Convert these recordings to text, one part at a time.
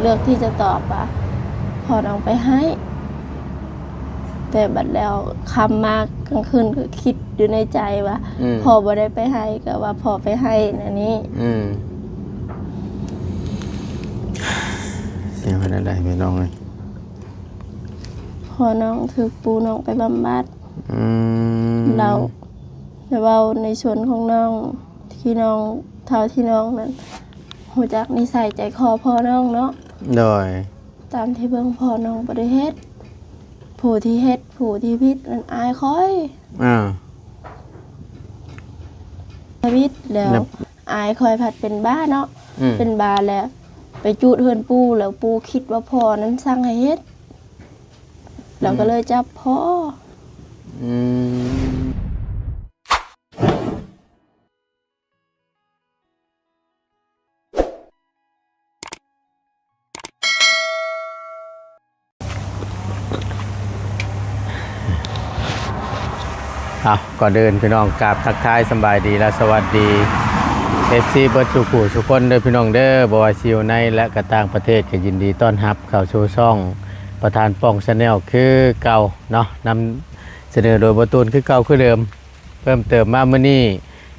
ລືອກທີ່ຈະຕອບວ່າພໍ່ນ້ອງໄປໃຫ້ ແຕ່ບັດແລ້ວຄ່ຳມາກາງຄືນກໍຄິດຢູ່ໃນໃຈວ່າ ອືມ ພໍ່ບໍ່ໄດ້ໄປໃຫ້ ກໍວ່າພໍ່ໄປໃຫ້ແນວນີ້. ອືມ ຊິເຮັດແນວໃດພີ່ນ້ອງເອີຍ? ພໍ່ນ້ອງຖືກປູ່ນ້ອງໄປບຳບັດ. ອືມ ແລ້ວໄດ້ເວົ້າໃນສ່ວນຂອງນ້ອງ ທີ່ນ້ອງ ເທົ່າທີ່ນ້ອງນັ້ນຮູ້ຈັກນິໄສໃຈຄໍພໍ່ນ້ອງເນາະ. ໂດຍ ຕາມທີ່ເບິ່ງພໍ່ນ້ອງບໍ່ໄດ້ເຮັດ ຜູ້ທີ່ເຮັດ ຜູ້ທີ່ຜິດນັ້ນອ້າຍຂ້ອຍ. ອ່າ ທຳອິດແລ້ວ ແລ້ວ ອ້າຍຂ້ອຍພັດເປັນບ້າເນາະ. ອືມ ເປັນບ້າແລ້ວໄປຈູດເຮືອນປູ່ ແລ້ວປູ່ຄິດວ່າພໍ່ນັ້ນສັ່ງໃຫ້ເຮັດ ແລ້ວກໍເລີຍຈັບພໍ່. ອືມ ອືມ ເອົາ ກ່ອນອື່ນພີ່ນ້ອງ ກາບທັກທາຍສຳບາຍດີ ແລະ ສະຫວັດດີ ເອັຟຊີ ເບິດສູ່ຜູ້ສູ່ຄົນເດີພີ່ນ້ອງເດີ. ບໍ່ວ່າຊິຢູ່ໃນ ແລະ ກໍຕ່າງປະເທດ ກໍຍິນດີຕ້ອນຮັບເຂົ້າສູ່ຊ່ອງປະທານປ່ອງ Channel ຄືເກົ່າເນາະ. ນຳສະເໜີໂດຍບໍ່ຕູນຄືເກົ່າຄືເດີມ. ເພີ່ມເຕີມມາມື້ນີ້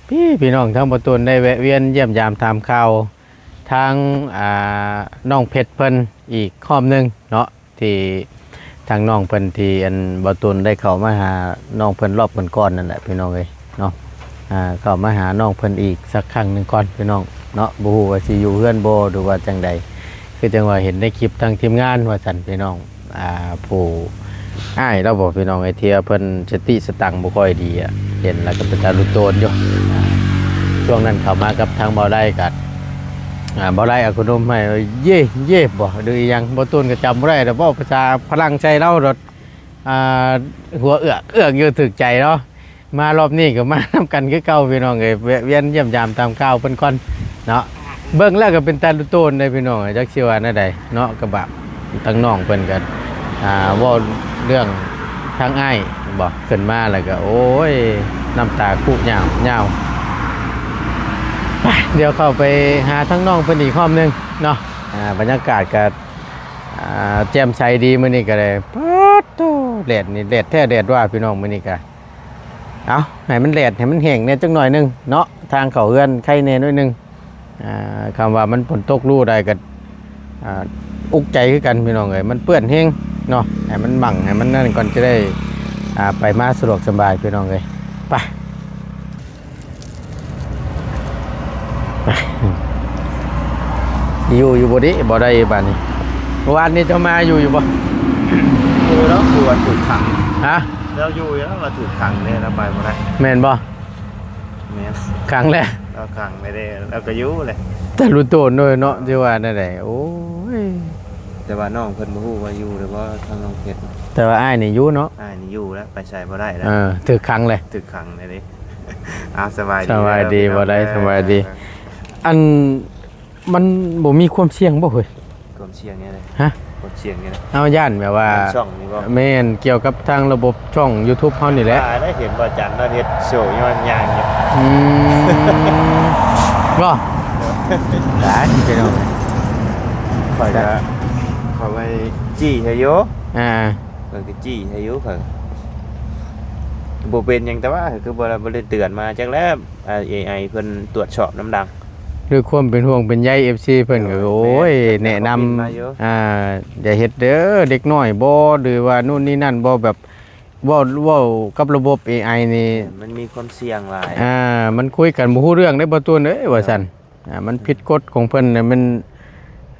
ພີ່ ພີ່ນ້ອງທາງບໍ່ຕູນໄດ້ແວະວຽນຢ້ຽມຢາມຖາມຂ່າວທາງ ອ່າ ນ້ອງເພັດເພິ່ນອີກຮອບໜຶ່ງເນາະ ທີ່ທາງນ້ອງເພິ່ນ ທີ່ອັນບໍ່ຕູນໄດ້ເຂົ້າມາຫານ້ອງເພິ່ນຮອບກ່ອນໆນັ້ນແຫຼະ ພີ່ນ້ອງເອີຍເນາະ. ອ່າ ເຂົ້າມາຫານ້ອງເພິ່ນອີກສັກຄັ້ງໜຶ່ງກ່ອນ ພີ່ນ້ອງເນາະ. ບໍ່ຮູ້ວ່າຊິຢູ່ເຮືອນບໍ່ ຫຼືວ່າຈັ່ງໃດ ຄືຈັ່ງວ່າເຫັນໃນຄລິບທາງທີມງານວ່າຊັ້ນ ພີ່ນ້ອງ. ອ່າ ຜູ້ອ້າຍລາວບໍ່ ພີ່ນ້ອງເອີຍ ທີ່ວ່າເພິ່ນສະຕິສະຕັງບໍ່ຄ່ອຍດີອະ ເຫັນແລ້ວກໍເປັນຕາລຸໂຕນຢູ່. ຊ່ວງນັ້ນເຂົ້າມາກັບທາງເບົາໄລກໍ ອ່າ ເບົາໄລເອົາຂະໜົມໃຫ້ ເຢ ເຢ ບໍ່ ຫຼືອີ່ຫຍັງ ບໍ່ຕູນກໍຈຳບໍ່ໄດ້ດອກ ເວົ້າພາສາຝຣັ່ງໃສ່ລາວໂລດ. ອ່າ ຫົວເອືອກເອືອກຢູ່ ຖືກໃຈເນາະ. ມາຮອບນີ້ກໍມານຳກັນຄືເກົ່າ ພີ່ນ້ອງເອີຍ ແວະວຽນຢ້ຽມຢາມຖາມຂ່າວເພິ່ນກ່ອນເນາະ. ເບິ່ງແລ້ວກໍເປັນຕາລຸໂຕນເດ້ ພີ່ນ້ອງເອີຍ ຈັກຊິວ່າແນວໃດເນາະ. ກໍບາດທາງນ້ອງເພິ່ນກໍ ອ່າ ເວົ້າເລື່ອງທາງອ້າຍບໍ ຂຶ້ນມາແລ້ວກໍ ໂອ້ຍ ນ້ຳຕາຄຸຍາວໆ. ໄປ ດຽວເຂົ້າໄປຫາທາງນ້ອງເພິ່ນອີກຮອບໜຶ່ງເນາະ. ອ່າ ບັນຍາກາດກໍ ອ່າ ແຈ່ມໃສດີມື້ນີ້ກໍໄດ້. ປາດໂທ້ ແດດນີ້ແດດແທ້ແດດວ່າ ພີ່ນ້ອງ ມື້ນີ້ກໍ ເອົາ ໃຫ້ມັນແດດ ໃຫ້ມັນແຫ້ງແດ່ຈັກໜ້ອຍໜຶ່ງເນາະ ທາງເຂົ້າເຮືອນໄຄແດ່ໜ້ອຍໜຶ່ງ. ອ່າ ຄຳວ່າມັນຝົນຕົກຮູ້ໃດກໍ ອ່າ ອຸກໃຈຄືກັນ ພີ່ນ້ອງເອີຍ ມັນເປື້ອນແຮງເນາະ. ໃຫ້ມັນບັງ ໃຫ້ມັນນັ້ນກ່ອນ ຈະໄດ້ ອ່າ ໄປມາສະດວກສະບາຍ ພີ່ນ້ອງເອີຍ. ໄປ ໄປ ຢູ່ ຢູ່ບໍ່ເດ ບໍ່ໄດ້ບາດນີ້. ເມື່ອວານນີ້ເຈົ້າມາຢູ່ ຢູ່ບໍ່? ຢູ່ແລ້ວ ຄືວ່າຖືກຂັງ. ຮະ? ແລ້ວຢູ່ແລ້ວວ່າຖືກຂັງເດ້ ແລ້ວໄປບໍ່ໄດ້. ແມ່ນບໍ່? ແມ່ນ ຂັງແລ້ວ ແລ້ວຂັງໄດ້ເດ້ ແລ້ວກໍຢູ່ແຫຼະ. ແຕ່ລຸໂຕນໂດຍເນາະ ທີ່ວ່າແນວໃດ ໂອ້ຍ. ແຕ່ວ່ານ້ອງເພິ່ນບໍ່ຮູ້ວ່າຢູ່ຫຼືບໍ່ ທາງນ້ອງເພັດ. ແຕ່ວ່າອ້າຍນີ້ຢູ່ເນາະ. ອ້າຍນີ້ຢູ່ແລ້ວ ໄປໃສບໍ່ໄດ້ແລ້ວ. ເອີ ຖືກຂັງເລີຍ ຖືກຂັງເລີຍເດ້. ອ້າວ ສະບາຍດີ ສະບາຍດີ ເດີ ບໍ່ໄດ້ ເດີ ສະບາຍດີ. ອັນ ມັນບໍ່ມີຄວາມສ່ຽງບໍ່ເຮີ້ຍ? ຄວາມສ່ຽງແນວໃດ? ຮະ? ຄວາມສ່ຽງແນວໃດ? ເຮົາຢ້ານແບບວ່າ ຢ້ານຊ່ອງນີ້ບໍ່? ແມ່ນ ກ່ຽວກັບທາງລະບົບຊ່ອງ YouTube ເຮົານີ້ແຫຼະ. ວ່າໄດ້ເຫັນບໍ່ຈັນລາວເຮັດໂຊຍ້ອນຍ່າງຢູ່. ອືມ ບໍ່? ໂດຍ ໄດ້ ພີ່ນ້ອງ ຂ້ອຍກໍ ຂ້ອຍໄວ້ ຈີ້ໃຫ້ຢູ່. ອ່າ ຂ້ອຍກໍຈີ້ໃຫ້ຢູ່ ຂ້ອຍບໍ່ເປັນຫຍັງ ແຕ່ວ່າຄືບໍ່ ບໍ່ໄດ້ເຕືອນມາຈັກແລ້ວ. ອ່າ ເອໄອ ເພິ່ນຕວດສອບນຳດັງ ດ້ວຍຄວາມເປັນຫ່ວງເປັນໃຍ ເອັຟຊີ ເພິ່ນກໍ ໂດຍ ໂອ້ຍ ແມ່ນ ແນະນຳ ອ່າ ຢ່າເຮັດເດີ ເດັກນ້ອຍບໍ່ ຫຼືວ່າໂນ່ນນີ້ນັ້ນບໍ່ ແບບເວົ້າ ເວົ້າກັບລະບົບເອໄອນີ້ ແມ່ນ ມັນມີຄວາມສ່ຽງຫຼາຍ. ອ່າ ມັນຄຸຍກັນບໍ່ຮູ້ເລື່ອງເດ້ ບໍ່ຕູນເອີຍ ວ່າຊັ້ນ. ອ່າ ມັນຜິດກົດຂອງເພິ່ນນະ ມັນ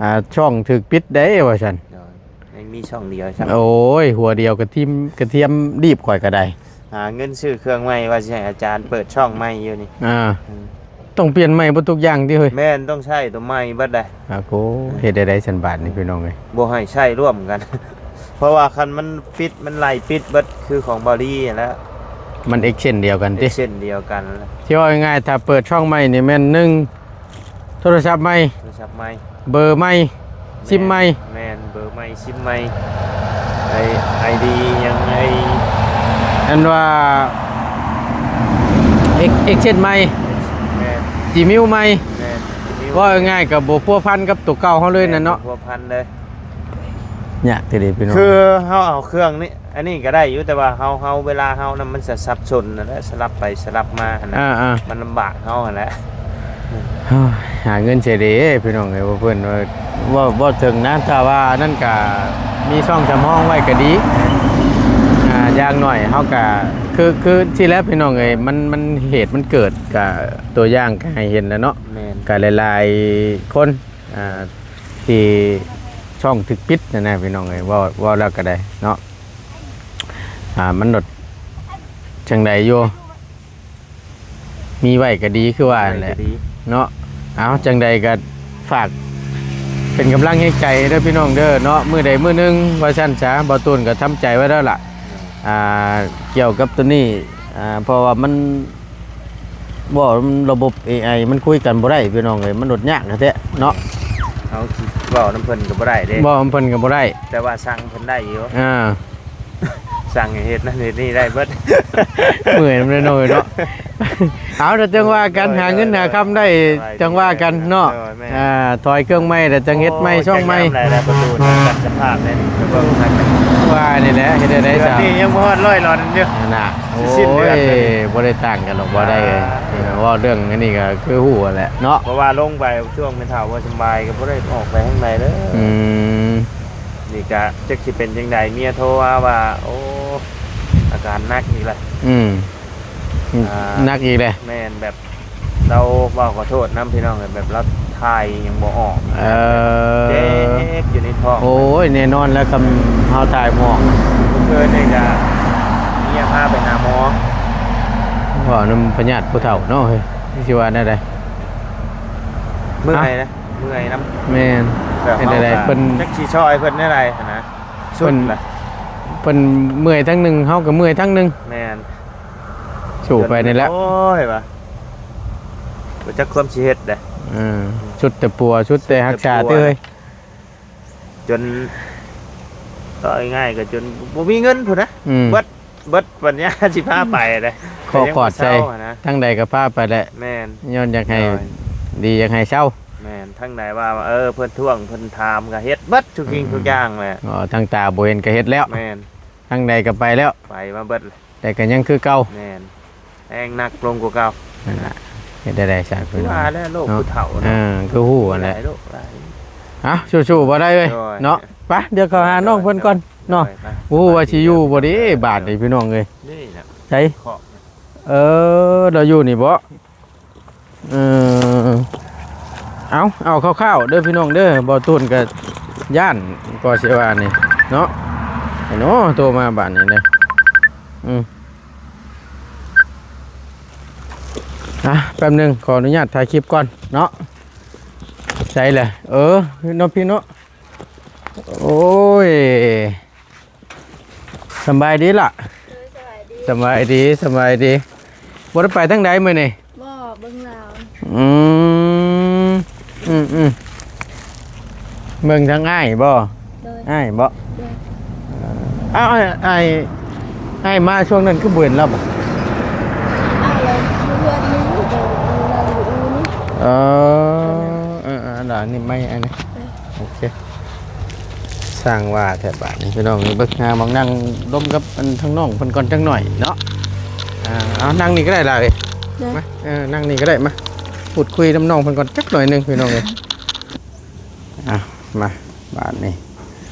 ອ່າ ຊ່ອງຖືກປິດໄດ້ວ່າຊັ້ນ. ໂດຍ ຍັງມີຊ່ອງດຽວຊ້ຳ. ໂອ້ຍ ຫົວດຽວກະທີມ ກະທຽມລີບຂ້ອຍກະໄດ້. ຫາເງິນຊື້ເຄື່ອງໃໝ່ ວ່າຊິໃຫ້ອາຈານເປີດຊ່ອງໃໝ່ຢູ່ນີ້. ອ່າ ອືມ ຕ້ອງປ່ຽນໃໝ່ເບິດທຸກຢ່າງຕິເຮີ້ຍ? ແມ່ນ ຕ້ອງໃຊ້ຕົວໃໝ່ເບິດໄດ໋. ອາໂກ ເຮັດໄດ້ໃດຊັ້ນບາດນີ້ ພີ່ນ້ອງເອີຍ? ບໍ່ໃຫ້ໃຊ້ຮ່ວມກັນ ເພາະວ່າຄັນມັນປິດ ມັນໄລ່ປິດເບິດ ຄືຂອງເບົາລີຫັ້ນແຫຼະ. ມັນເອັກເຊັ່ນດຽວກັນຕິ? ເອັກເຊັ່ນດຽວກັນ. ທີ່ເວົ້າງ່າຍໆ ຖ້າເປີດຊ່ອງໃໝ່ນີ້ແມ່ນ ໜຶ່ງ ໂທລະສັບໃໝ່ ໂທລະສັບໃໝ່ ເບີໃໝ່ ຊິມໃໝ່. ແມ່ນ ເບີໃໝ່ ຊິມໃໝ່ ໄອ ໄອດີຫຍັງ ໄອ ອັນວ່າ ເອັກ ເອັກເຊັ່ນໃໝ່. ແມ່ນ ຈີເມວໃໝ່. ແມ່ນ ຈີເມ ເວົ້າງ່າຍໆ ກໍບໍ່ພົວພັນກັບຕົວເກົ່າເຮົາເລີຍນັ້ນເນາະ ແມ່ນ ບໍ່ພົວພັນເລີຍ. ຍາກແທ້ເດພີ່ນ້ອງ ຄືເຮົາເອົາເຄື່ອງນີ້ ອັນນີ້ກໍໄດ້ຢູ່ ແຕ່ວ່າເຮົາ ເຮົາ ເວລາເຮົານຳ ມັນຈະສັບສົນຫັ້ນແຫຼະ ສະຫຼັບໄປສະຫຼັບມາຫັ້ນນະ ອ່າໆ ມັນລຳບາກເຮົາຫັ້ນແຫຼະ. ໂອ້ຍ ຫາເງິນໃສເດພີ່ນ້ອງເອີຍ ເວົ້າເພິ່ນວ່າ ເວົ້າ ເວົ້າເຖິງນະ ຖ້າວ່າອັນນັ້ນກະມີຊ່ອງສຳຮອງໄວ້ກະດີ ອ່າ ຢ່າງໜ້ອຍເຮົາກະ ຄື ຄືຊີ້ແຫຼະພີ່ນ້ອງເອີຍ ມັນ ມັນ ເຫດມັນເກີດກະ ຕົວຢ່າງກະໃຫ້ເຫັນແລ້ວເນາະ ແມ່ນ ກະຫຼາຍໆຄົນ ອ່າ ທີ່ຊ່ອງຖືກປິດຫັ້ນນະພີ່ນ້ອງເອີຍ ເວົ້າ ເວົ້າແລ້ວກະໄດ້ເນາະ ອ່າ ມັນໂດດຈັ່ງໃດຢູ່ ມີໄວ້ກໍດີຄືວ່າຫັ້ນແຫຼະ ມີໄວ້ກໍດີ ເນາະ. ເອົາ ຈັ່ງໃດກໍຝາກເປັນກຳລັງແຮງໃຈເດີພີ່ນ້ອງເດີເນາະ ມື້ໃດມື້ໜຶ່ງວ່າຊັ້ນຊະ ບ່າວຕູນກໍທຳໃຈໄວ້ແລ້ວລະ ອ່າ ກ່ຽວກັບໂຕນີ້ ອ່າ ເພາະວ່າມັນ ເວົ້ານຳລະບົບເອໄອມັນຄຸຍກັນບໍ່ໄດ້ພີ່ນ້ອງເອີຍ ມັນໂດດຍາກແທ້ເນາະ ເຮົາຊິເວົ້ານຳເພິ່ນກໍບໍ່ໄດ້ເດ້ ເວົ້ານຳເພິ່ນກໍບໍ່ໄດ້ ແຕ່ວ່າສັ່ງເພິ່ນໄດ້ຢູ່ ອ່າ ສັ່ງໃຫ້ເຮັດນັ້ນເຮັດນີ້ໄດ້ເບິດ ເມື່ອຍນຳເນາະ ເນາະ. ເອົາ ດຽວຈັ່ງວ່າກັນ ໂດຍ ຫາເງິນ ໂດຍ ຫາຄຳໄດ້ ໂດຍ ຈັ່ງວ່າກັນເນາະ ໂດຍ ແມ່ນ ອ່າ ຖອຍເຄື່ອງໃໝ່ ແລ້ວຈັ່ງເຮັດໃໝ່ ໂອ້ຍ ຊ່ອງໃໝ່ ຈັກຍາມໃດແລ້ວ ປະຕູນກັນສະພາບແມ່ນ ໄປເບິ່ງຄັກ ວ່ານີ້ແຫຼະ ເຮັດແນວໃດຊະ ເດືອນນີ້ຍັງບໍ່ຮອດຮ້ອຍຫຼອນຢູ່ ນັ້ນນະ ຊິສິ້ນເດືອນ ໂອ້ຍ ບໍ່ໄດ້ຕ່າງກັນດອກ ບໍ່ໄດ້ ອ່າ ເອີ ເວົ້າເລື່ອງອັນນີ້ກໍຄືຮູ້ຫັ້ນແຫຼະເນາະ ເພາະວ່າລົງໄປຊ່ວງແມ່ເຖົ້າບໍ່ສະບາຍ ກໍບໍ່ໄດ້ອອກໄປທາງໃດເລີຍ ອືມ ນີ້ກະຈັກຊິເປັນຈັ່ງໃດ ເມຍໂທມາວ່າ ໂອ້ ອາການໜັກອີກແລ້ວ ອືມ ອ່າ ໜັກອີກແລ້ວ ແມ່ນ ແບບລາວເວົ້າຂໍໂທດນຳພີ່ນ້ອງ ແບບລາວຖ່າຍຫຍັງບໍ່ອອກ ເອີ ເຈັບຢູ່ໃນທ້ອງ ໂອ້ຍ ແນ່ນອນແລ້ວ ຄຳເຮົາຖ່າຍບໍ່ອອກ ເມື່ອຄືນນີ້ກະເມຍພາໄປຫາໝໍ ເວົ້ານຳພະຍາດຜູ້ເຖົ້າເນາະ ເຮີ້ຍ ຊິວ່າແນວໃດ ເມື່ອຍນະ ເມື່ອຍນຳ ແມ່ນ ແບບເຮົາກໍ ເປັນຈັ່ງໃດເພິ່ນ ຈັກຊິຊ່ອຍເພິ່ນແນວໃດຫັ້ນນະ ສຸດລະ ເພິ່ນເມື່ອຍທາງໜຶ່ງ ເຮົາກໍເມື່ອຍທາງໜຶ່ງ ແມ່ນ ສູ້ໄປນີ້ແຫຼະ ໂອ້ຍ ວ່າບໍ່ຈັກຄວາມຊິເຮັດເດ້ ເອີ ສຸດແຕ່ປົວ ສຸດແຕ່ຮັກສາຕິເຮີ້ຍ ຈົນ ເວົ້າງ່າຍໆ ກໍຈົນບໍ່ມີເງິນພຸ້ນນະ ອືມ ເບິດ ເບິດປັນຍາຊິພາໄປເດ້ ຂໍຂອດໃສ່ ທາງໃດກໍພາໄປແຫຼະ ແມ່ນ ຍ້ອນຢາກໃຫ້ ໂດຍ ດີ ຢາກໃຫ້ເຊົາ ແມ່ນ ທາງໃດວ່າ ເອີ ເພິ່ນທ້ວງເພິ່ນຖາມກໍເຮັດເບິດທຸກສິ່ງ ອືມ ທຸກຢ່າງແຫຼະ ອໍ ທາງຕາບໍ່ເຫັນກໍເຮັດແລ້ວ ແມ່ນ ທາງໃດກໍໄປແລ້ວ ໄປມາເບິດ ແຕ່ກໍຍັງຄືເກົ່າ ແມ່ນ ແຮງໜັກລົງກວ່າເກົ່າ ນັ້ນລະ ເຮັດໄດ້ໃດຊະ ຄືວ່າແຫຼະ ໂລກຜູ້ເຖົ້າເນາະ ເອີ ຄືຮູ້ຫັ້ນແຫຼະ ຫຼາຍໂລກຫຼາຍ ເອົ້າ ສູ້ໆ ບໍ່ໄດ້ເວີຍ ໂດຍ ເນາະ ໄປ ດຽວເຂົ້າຫານ້ອງເພິ່ນກ່ອນເນາະ ໂດຍ ໄປ ບໍ່ຮູ້ວ່າຊິຢູ່ບໍ່ເດ້ ສະບາຍດີ ບາດນີ້ພີ່ນ້ອງເອີຍ ນີ້ນະ ໃສ ເອີ ລາວຢູ່ນີ້ບໍ່? ເອີ ເອົາ ເອົາຄ່າວໆ ເດີພີ່ນ້ອງເດີ ບ່າວຕູນກໍຢ້ານ ກໍຊິວ່ານີ້ເນາະ ເນາະ ໂທມາບາດນີ້ເດີ ອືມ ອ່ະ ແປັບໜຶ່ງ ຂໍອະນຸຍາດຖ່າຍຄລິບກ່ອນເນາະ ໃສລະ ເອີ ເນາະ ພີ່ເນາະ ໂອ້ຍ ສະບາຍດີລະ ໂດຍ ສະບາຍດີ ສະບາຍດີ ສະບາຍດີ ບໍ່ໄດ້ໄປທາງໃດມື້ນີ້? ບໍ່ ເບິ່ງລາວ ອືມ ອືມໆ ເບິ່ງທາງອ້າຍບໍ່? ໂດຍ ອ້າຍບໍ່? ໂດຍ ເອົ້າ ອ້າຍ ອ້າຍ ອ້າຍມາຊ່ວງນັ້ນຄືບໍ່ເຫັນລາວບໍ່? ອ້າຍລາວຢູ່ເຮືອນນີ້ ໂດຍ ລາວຢູ່ອູ່ນີ້ ເອີ ເອີໆ ອັນນີ້ໄມ້ ອັນນີ້ ໂດຍ ໂອເຄ ຊ່າງວ່າແທ້ບາດນີ້ພີ່ນ້ອງ ເບິ່ງຫາໝ່ອງນັ່ງລົມກັບອັນທາງນ້ອງເພິ່ນກ່ອນຈັກໜ້ອຍເນາະ ອ່າ ເອົານັ່ງນີ້ກໍໄດ້ລະເອີຍ ເດີ ມາ ເອີ ນັ່ງນີ້ກໍໄດ້ ມາ ພູດຄຸຍນຳນ້ອງເພິ່ນກ່ອນຈັກໜ້ອຍໜຶ່ງພີ່ນ້ອງເອີຍ ອ່ະ ມາ ບາດນີ້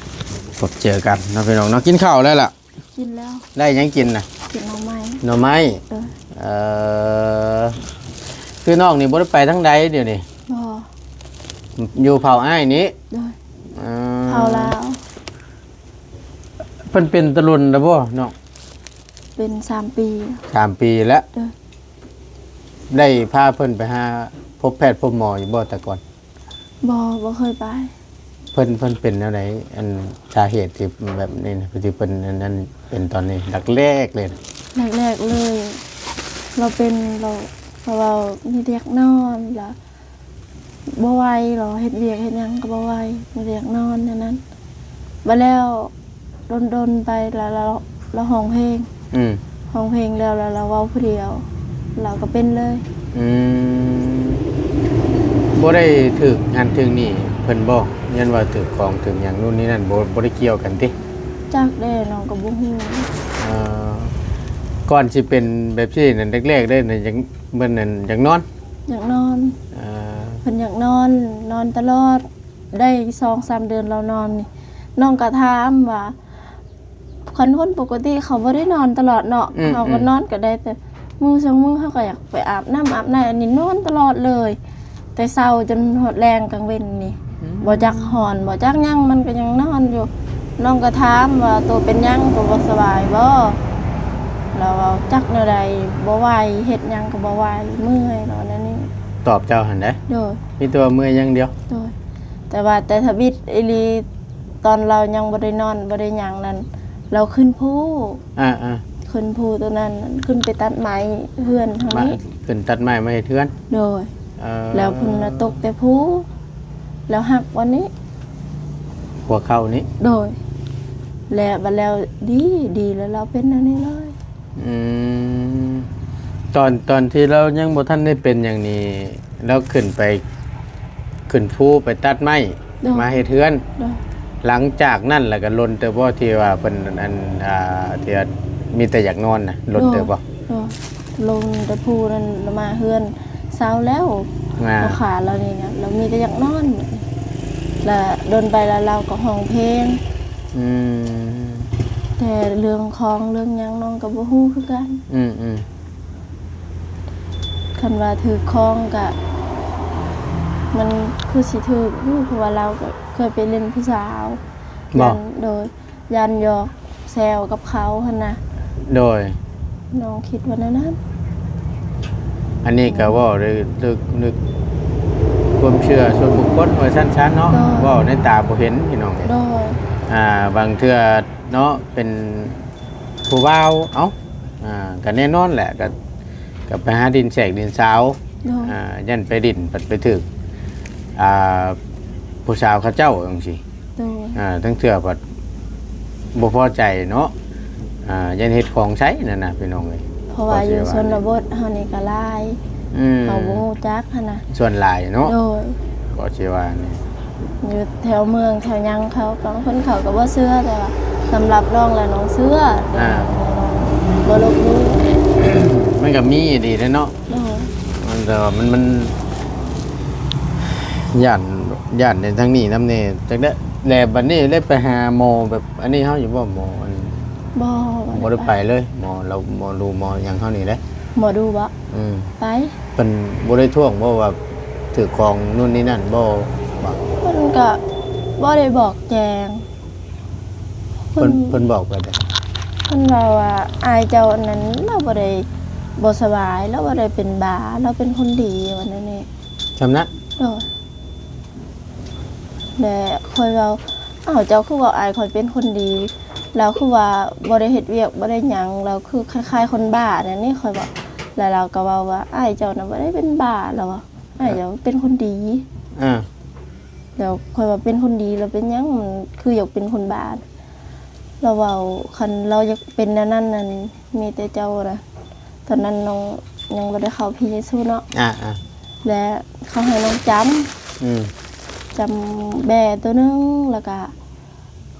ພົບເຈີກັນເນາະພີ່ນ້ອງເນາະ ກິນເຂົ້າແລ້ວລະ? ກິນແລ້ວ ໄດ້ຫຍັງກິນນະ? ກິນໜໍ່ໄມ້ ໜໍ່ໄມ້ ເອີ ເອີ ຄືນ້ອງນີ້ບໍ່ໄດ້ໄປທາງໃດດຽວນີ້? ບໍ່ ຢູ່ເຜົ່າອ້າຍນີ້ ໂດຍ ເອີ ເຜົ່າລາວ ເພິ່ນເປັນຕະດົນແລ້ວບໍ່ນ້ອງ? ເປັນສາມປີ ສາມປີແລ້ວ ໂດຍ ໄດ້ພາເພິ່ນໄປຫາພົບແພດພົບໝໍຢູ່ບໍ່ແຕ່ກ່ອນ? ບໍ່ ບໍ່ເຄີຍໄປ ເພິ່ນ ເພິ່ນເປັນແນວໃດ? ອັນສາເຫດທີ່ແບບນີ້ນະ ທີ່ເພິ່ນອັນນັ້ນເປັນຕອນນີ້ ຫຼັກແລກເລີຍນະ ຫຼັກແລກເລີຍ ລາວເປັນ ລາວ ລາວມີວຽກນອນ ລະບໍ່ໄຫວ ລາວເຮັດວຽກເຮັດຫຍັງກໍບໍ່ໄຫວ ມີວຽກນອນແນວນັ້ນ ບາດແລ້ວ ດົນໆໄປລະ ລະ ລະຮ້ອງເພງ ອືມ ຮ້ອງເພງແລ້ວ ລະ ລະເວົ້າຜູ້ດຽວ ລະກໍເປັນເລີຍ ອືມ ບໍ່ໄດ້ຖືກຫັ້ນຖືກນີ້ເພິ່ນບໍ່? ຍ້ອນວ່າຖືກຂອງຖືກຫຍັງນູ້ນນີ້ນັ້ນ ບໍ່ ບໍ່ໄດ້ກ່ຽວກັນຕິ? ຈັກແດ່ ນ້ອງກໍບໍ່ຮູ້. ເອີ ກ່ອນຊິເປັນແບບຊີ້ນັ້ນ ແລກໆເດ້ນະ ຢາກ ເພິ່ນນັ້ນຢາກນອນ? ຢາກນອນ. ເອີ ເພິ່ນຢາກນອນ ນອນຕະຫຼອດ ໄດ້ສອງສາມເດືອນລາວນອນນີ້ ນ້ອງກໍຖາມວ່າ ຄັນຄົນປົກກະຕິເຂົາບໍ່ໄດ້ນອນຕະຫຼອດເນາະ ອືມ ເຮົາກໍນອນກໍໄດ້ ແຕ່ມື້ສອງມື້ເຮົາກໍຢາກໄປອາບນ້ຳອາບໃນ ອັນນີ້ນອນຕະຫຼອດເລີຍ ແຕ່ເຊົ້າຈົນຮອດແລງກາງເວັນນີ້ ອືມ ບໍ່ຈັກຮ້ອນບໍ່ຈັກຫຍັງ ມັນກໍຍັງນອນຢູ່. ນ້ອງກໍຖາມວ່າ ໂຕເປັນຫຍັງ ໂຕບໍ່ສະບາຍບໍ່? ລາວເວົ້າ ຈັກແນວໃດ ບໍ່ໄຫວ ເຮັດຫຍັງກໍບໍ່ໄຫວ ເມື່ອຍ ລາວວ່າແນວນີ້. ຕອບເຈົ້າຫັ້ນເດ້? ໂດຍ. ມີແຕ່ວ່າເມື່ອຍຢ່າງດຽວ? ໂດຍ. ແຕ່ວ່າແຕ່ທຳອິດອີ່ຫຼີ ຕອນລາວຍັງບໍ່ໄດ້ນອນບໍ່ໄດ້ຫຍັງນັ້ນ ລາວຂຶ້ນພູ. ອາໆ ຂຶ້ນພູໂຕນັ້ນ ຂຶ້ນໄປຕັດໄມ້ເຮືອນທາງນີ້ ຂຶ້ນຕັດໄມ້ມາເຮັດເຮືອນ. ໂດຍ. ເອີ ແລ້ວເພິ່ນນະຕົກແຕ່ພູ ແລ້ວຫັກວັນນີ້ ຫົວເຂົ່ານີ້. ໂດຍ. ແລ້ວບັດແລ້ວດີ ດີແລ້ວລາວເປັນແນວນີ້ເລີຍ. ອືມ ຕອນ ຕອນທີ່ລາວຍັງບໍ່ທັນໄດ້ເປັນຫຍັງນີ້ ລາວຂຶ້ນໄປ ຂຶ້ນພູໄປຕັດໄມ້ ໂດຍ ມາເຮັດເຮືອນ. ໂດຍ. ຫຼັງຈາກນັ້ນລະກະດົນເຕີບບໍ່ ທີ່ວ່າເພິ່ນ ອັນ ອ່າ ທີ່ວ່າມີແຕ່ຢາກນອນນະ ດົນເຕີບບໍ່? ໂດຍ. ລົງແຕ່ພູນັ້ນລະມາເຮືອນ ເຊົາແລ້ວ ອາ ເຮົາຂາລາວນີ້ນະ ລາວມີແຕ່ຢາກນອນ ລະດົນໄປລະລາວກໍຮ້ອງເພງ. ອືມ ແຕ່ເລື່ອງຂອງເລື່ອງຫຍັງນ້ອງກໍບໍ່ຮູ້ຄືກັນ. ອືມໆ ຄັນວ່າຖືກຂອງກະ ມັນຄືຊິຖືກຢູ່ ເພາະວ່າລາວກໍເຄີຍໄປຫຼິ້ນຜູ້ສາວ. ບໍ່? ຢ້ານ ໂດຍ ຢ້ານຫຍອກແຊວກັບເຂົາຫັ້ນນະ. ໂດຍ. ນ້ອງຄິດວ່າແນວນັ້ນ. ອັນນີ້ກໍເວົ້າໂດຍ ໂດຍ ໂດຍຄວາມເຊື່ອສ່ວນບຸກຄົນວ່າຊັ້ນຊະເນາະ. ໂດຍ. ເວົ້າໃນຕາບໍ່ເຫັນ ພີ່ນ້ອງເອີຍ. ໂດຍ. ອ່າ ບາງເທື່ອເນາະ ເປັນຜູ້ບ່າວ ເອົ້າ ອ່າ ກໍແນ່ນອນແຫຼະ ກໍ ກໍໄປຫາດິນແຊກດິນສາວ. ໂດຍ. ອ່າ ຢ້ານໄປດິນ ພັດໄປຖືກ ອ່າ ຜູ້ສາວເຂົາເຈົ້າຈັ່ງຊີ້. ໂດຍ. ອ່າ ທັງເທື່ອພັດບໍ່ພໍໃຈເນາະ ອ່າ ຢ້ານເຮັດຂອງໃສ່ນັ້ນນະ ພີ່ນ້ອງເອີຍ. ເພາະວ່າຢູ່ຊົນນະບົດເຮົານີ້ກໍຫຼາຍ ອືມ ເຮົາບໍ່ຮູ້ຈັກຫັ້ນນະ ສ່ວນຫຼາຍເນາະ. ໂດຍ. ກໍຊິວ່ານີ້ ຢູ່ແຖວເມືອງແຖວຫຍັງເຂົາ ບາງຄົນເຂົາກໍບໍ່ເຊື່ອ ແຕ່ວ່າສຳລັບນ້ອງແລ້ວນ້ອງເຊື່ອ. ອ່າ ບໍ່ລົບຫຼູ່ ມັນກໍມີອີ່ຫຼີແຫຼະເນາະ. ໂດຍ. ມັນ ແຕ່ວ່າມັນ ມັນຢ້ານ ຢ້ານໃນທາງນີ້ນຳແດ່ ຈັກໄດ້. ແລ້ວບັດນີ້ໄດ້ໄປຫາໝໍແບບອັນນີ້ເຮົາຢູ່ບໍ່? ໝໍອັນ ບໍ່ ບໍ່ໄດ້ໄປ ບໍ່ໄດ້ໄປເລີຍ. ໝໍລາວ ໝໍດູ ໝໍຫຍັງເຮົານີ້ເດ້. ໝໍດູບໍ່? ອືມ ໄປ. ເພິ່ນບໍ່ໄດ້ທ້ວງບໍ່ວ່າຖືກຂອງນູ້ນນີ້ນັ້ນບໍ່? ບໍ່ ເພິ່ນກໍບໍ່ໄດ້ບອກແຈ້ງ. ເພິ່ນ ເພິ່ນ ເພິ່ນບອກແບບໃດ? ເພິ່ນເວົ້າວ່າ ອ້າຍເຈົ້າອັນນັ້ນລາວບໍ່ໄດ້ບໍ່ສະບາຍ ລາວບໍ່ໄດ້ເປັນບ້າ ລາວເປັນຄົນດີ ວ່າແນວນີ້. ຊ່ຳນັ້ນ? ໂດຍ. ແລະຂ້ອຍເວົ້າ ອ້າວ ເຈົ້າຄືເວົ້າອ້າຍຂ້ອຍເປັນຄົນດີ ລາວຄືວ່າບໍ່ໄດ້ເຮັດວຽກບໍ່ໄດ້ຫຍັງ ລາວຄືຄ້າຍໆຄົນບ້າແນວນີ້ ຂ້ອຍເວົ້າ. ແລ້ວລາວກໍເວົ້າວ່າ ອ້າຍເຈົ້ານະບໍ່ໄດ້ເປັນບ້າ ລາວວ່າ ອ້າຍເຈົ້າເປັນຄົນດີ. ອ່າ ແລ້ວຂ້ອຍວ່າເປັນຄົນດີແລ້ວເປັນຫຍັງ ມັນຄືຢາກເປັນຄົນບ້າ? ລາວເວົ້າ ຄັນລາວຢາກເປັນແນວນັ້ນນັ້ນ ມີແຕ່ເຈົ້ານະ ຕອນນັ້ນນ້ອງຍັງບໍ່ໄດ້ເຂົ້າພະເຢຊູເນາະ. ອ່າໆ ແລະເຂົາໃຫ້ນ້ອງຈຳ ອືມ ຈຳແບ້ໂຕໜຶ່ງ ແລ້ວກະ